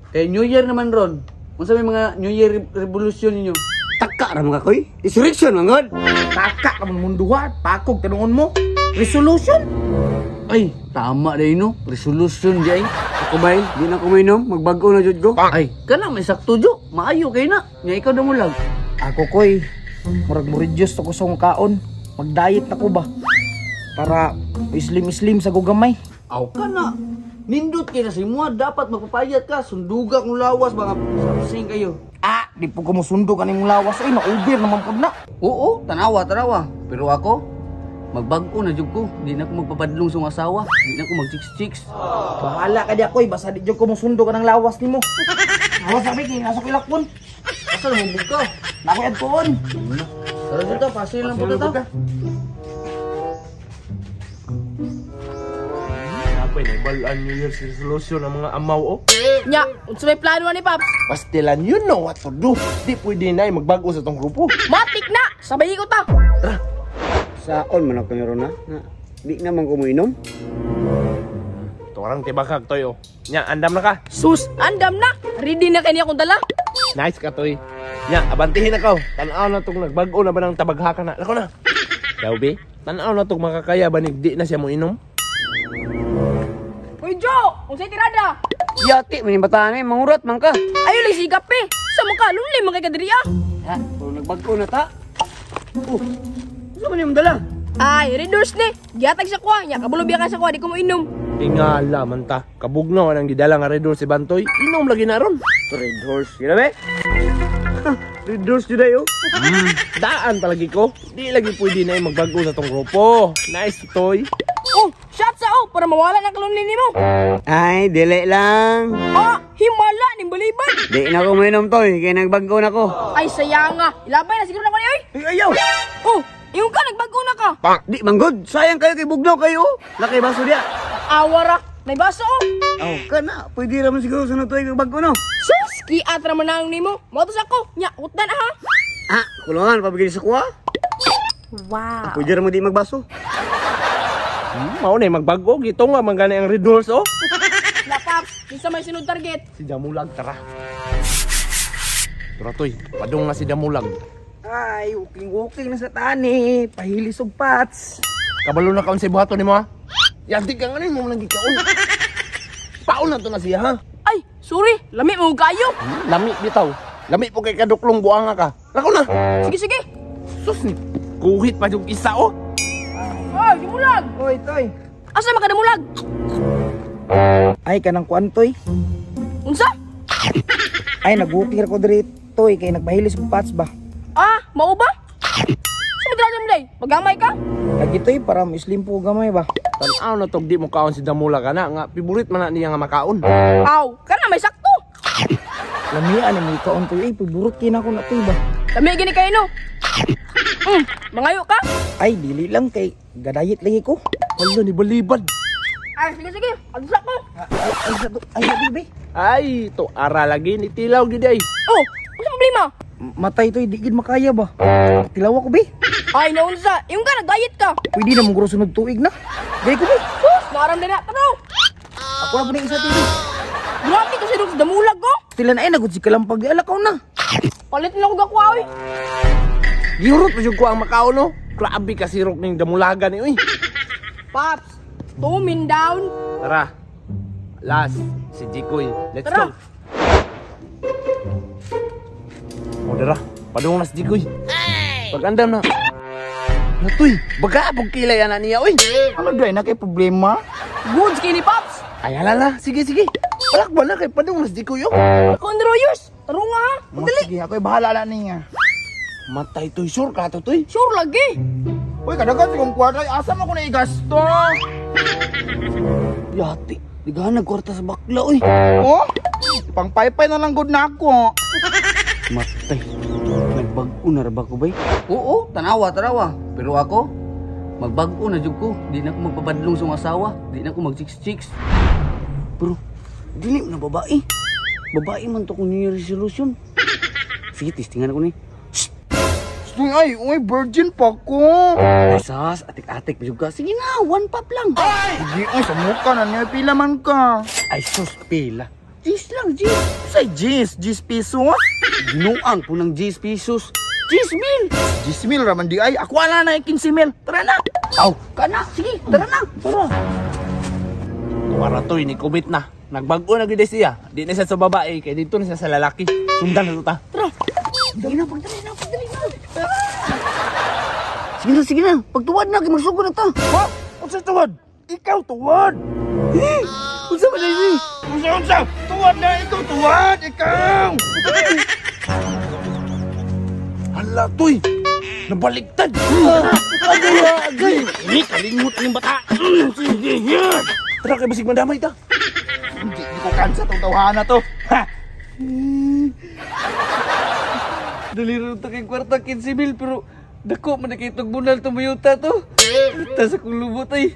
Kay New Year naman ron. Unsa may mga New Year revolution ninyo? Taka ra mga koy. Insurrection man gud. Taka ka man munduha, pakog tanungon mo. Resolution? Ay, tama dai no. Resolution di ay. Ako bay, di na ko mainom, magbag-o na jud ko. Ay, kana may sakto jo. Maayo kay na. Nya ikaw Damulag. Ako koy, murag mo reduce to ko sa akong kaon. Mag-diet na ko ba? Para islim-islim sa gugamay. Aw kana. Nindot kay na sa imuha, dapat magpapayat ka, sunduga kung lawas mga something kayo. Ah, di po ko musundog ani mong lawas oy, na-over naman pud na. Oo, tanawa, tanawa. Pero ako, magbag-o na jud ko. Di na ko magpapadlong sa akong asawa. Di na ko mag-chicks-chicks. Bahala ka di akoy, basta di jud ko musundog anang lawas nimo. Awas sabi kay nasa ko ilakpon. Asa naman bug ka? Nakoy adtuon. Tara dito, pasil lang po ta. Napay nagbalaan New Year's resolution ang mga amaw oh. Nya, unsa may plano ni Paps? Pastilan, you know what to do. Di pwede na magbago sa tong grupo. Matik na! Sabay ko ta! Saon man ako ron na. Na di naman ko moinom. Torang tibakag toy oh. Nya, andam na ka. Sus, andam na! Ready na kay niya akong dala. Nice ka toy. Nya, abantihin na ka. Tanaw na tong nagbago na ba ng tabaghaka na. Lako na. Daw be, tanaw na tong makakaya ba di na siya mo inom? Uy, Joe! Unsay tirada? Yati man yung bata ni, mangurat man ka. Ayo lang sigap eh! Sa mga kalunli, mga kay kadiri ah! Ha, pero nagbag-o na ta. Oh, unsa man yung dala? Ay, readers ni! Gihatag sa kuha. Nya, kabalo biya ka sa kuha, di ko mo inom. Tingala man ta. Kabugnaw ang gidala nga Red Horse si Bantoy. Inom lagi na ron. Red Horse, grabe. Red Horse jud ayo. Daan palagi ko. Di lagi pwede na magbago sa tong grupo. Nice toy. Oh, shot sa oh, para mawala ng kalunli nimo. Ay, dili lang. Ah, himala ning balibad. Di na ko moinom toy, kay nagbag-o na ko. Ay, sayanga. Ilabay na siguro na ko ni oy. Ay, ayaw. Oh, ingon ka nagbago na ka. Di man gud, sayang kayo kay bugnaw kayo. Lakay baso diya. Awara, may baso oh. Aw, kana, pwede ra man siguro sa toy kay bag-o no. Sus, kiat ra man ang nimo. Mo sa ako. Nya, utdan ah, ha. Ah, kulungan pabigay sa kuha. Wow. Pwede ra mo di magbaso. Mao na magbago gito nga man gani ang Red Horse oh. La Paps, kinsa may sunod target? Si Damulag tara. Tara toy, padung na si Damulag. Ay, walking-walking na sa tani. Pahilis og pats. Kabalo na kaon sa buhaton nimo ha. Yanti ka nga mo lang gikaon. Paon na to na siya ha. Ay, sorry, lami mo kayo. Lami bitaw. Lami po kay kaduklong buanga ka. Lako na. Sige, sige. Sus ni kuhit pa yung isa oh. Ay, Damulag. Oy, toy. Asa man ka Damulag? Ay, kanang kuan toy. Unsa? Ay, nag-walking ra ko diri toy kay nagpahilis og pats ba. Ah, mao ba? Sa madraga mo day? Magamay ka? Lagi toy para mo-slim po gamay ba. Tan-aw na tog di mo kaon si Damulag ana nga favorite man na niya nga makaon. Aw, kana may sakto. Lamian ni mo kaon toy. Ay, paborito kay nako na toy ba. Lami gini kayo no. Mangayo ka? Ay, dili lang kay gadayit lagi ko. Wala ni balibad. Ay, sige sige. Adsa ko. Ay, ay, sa to, ay, sa be. Ay, to ara lagi ni tilaw gid ay. Oh, unsa problema? Matay toy, di gid makaya ba. Tilaw ako be. Ay, naunsa. Yung ka nag-diet ka. Pwede na mong sunod tuig na. Gay ko be. Sus, naram na na. Tanaw. Ako na po na isa tili. Grabe kasi dong sa Damulag ko. Tila na ay nagud si kalampag di alakaw na. Palit na ako gakuha oy. Gihurot pa jud ko ang makaon no. Grabe ka sirok ning Damulagan ni oy. Paps, 2 min down. Tara. Last, si Jikoy. Let's Tara. go. O dara, padung na si Jikoy. Pag-andam na. Natoy, baga pag kilay ana niya oy. Ano dai na kay problema? Goods kay ni Paps. Ay alala, sige sige. Palakban na kay padung na si Jikoy oh. Ako ang Royers. Taro nga ha. Madali. Sige, ako'y bahala na niya. Matay toy, sure ka to toy. Sure lagi. Uy, kadagan kong kwarta, asa man ko na igasto? Yati, di ka nagkwarta sa bakla oy. Oh? Pangpaypay na lang gud na ako. Matay, nagbag-o na ra ba ko bay? Oo, tanawa, tanawa. Pero ako, magbag-o na jud ko. Di na ko magpapadlong sa akong asawa. Di na ko mag-chicks-chicks. Pero, dili na babae. Babae man to kung New Year resolution. Sige, testingan ako ni. Sige, ay, uy, virgin pa ko. Ay, sas, atik-atik pa jud ka. Sige na, one pop lang. Sige, ay, sa mukha na niya, pila man ka. Ay, sus, pila. Gis lang, gis. Say jeans, jeans piso ha? Ginuang po ng 10 pesos. 10 mil! 10 mil raman di ay. Ako ala na yung 15 mil. Tara na. Aw, kana, sige, tara na. Tara. Tuwara to, ni commit na. Nagbago na gyud siya. Di na siya sa babae, kay dito na siya sa lalaki. Sundan na to ta. Tara. Dali na, pagdali na, pagdali na. Sige na, sige na. Pagtuwad na, kay magsugod na ta. Ha? Unsa tuwad? Ikaw tuwad. Unsa man ni? Unsa unsa? Tuwad na ikaw tuwad, ikaw. Hala toy. Nabaliktad. Agay, agay. Ni kalingot ning bata. Tara kay basig mandamay ta. Hindi di ko kansa tong tawhana to. Ha. Dali rin to kay kwarta 15 mil pero dako man na kay tugbunal tumayuta to. Tas akong lubot ay.